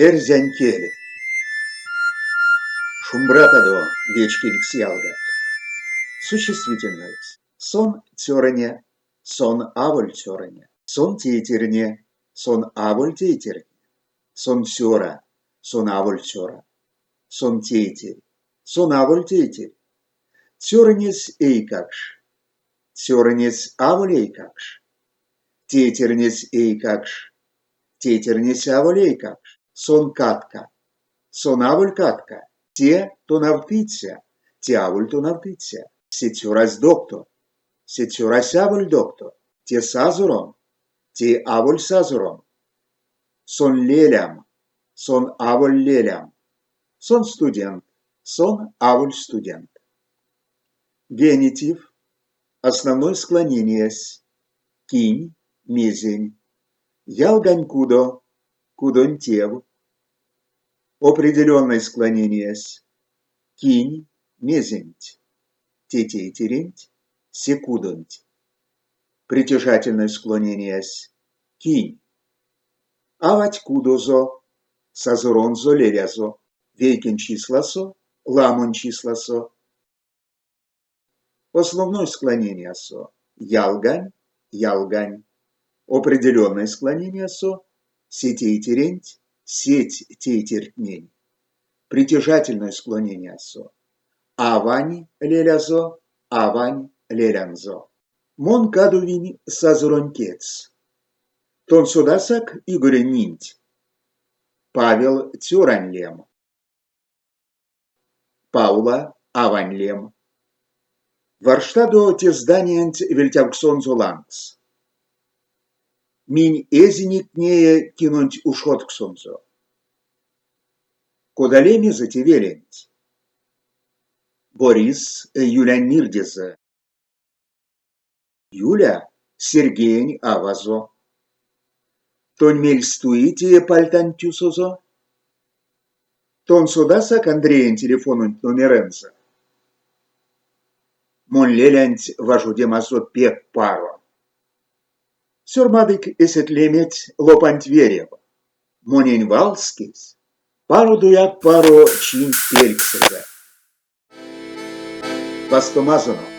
Эрзянь кель. Шумбратадо, вечкевикс ялгат! Существительноесь. Сон цёрыне, сон аволь цёрыне, сон тейтерне, сон аволь тейтерне, сон цёра, сон аволь цёра, сон тейтерь, сон аволь тейтерь. Цёрынесь эйкакш, цёрынесь аволь эйкакш, тейтернесь эйкакш, Тейтернесь аволь эйкакш, сон катка. Сон аволь катка, те тонавтыця, те аволь тонавтыця. Се цёрась доктор, се цёрась аволь доктор, те сазором, те аволь сазором. Сон лелям, сон аволь лелям. Сон студент, сон аволь студент. Генитив, основной склонениясь, кинь, мезень. Ялгань кудо, кудонь тев. Определенной склонениясь, кинь, мезенть, те тейтеренть, се кудонть. Притяжательной склонениясь, кинь. Авать кудозо, сазоронзо лелязо, вейкень числасо, ламонь числасо. Основной склонениясо ялгань, ялгань, определенной склонениясо се тейтеренть, сеть тейтертнень, притяжательной склонениясо авань лелязо, авань лелянзо. Мон кадовинь сазоронь кедьс. Тон содасак Игорень нинть? Павел цёрань лем. Паула авань лем. Варштадо те зданиянть вельтявксонзо лангс. Минь эзинек нее кинонть ушодксонзо. Кода лемезэ те веленть? Борис Юлянь мирдезэ. Юля Сергеень авазо. Тонь мельс туи те пальтанть тюсозо? Тон содасак Андреень телефононть номерэнзэ? Монь лелянть важодемазо пек паро. Сёрмадык эсеть леметь лопанть верев. Монень валскесь пародояк паро чинть пельксэзэ. Вастомазонок!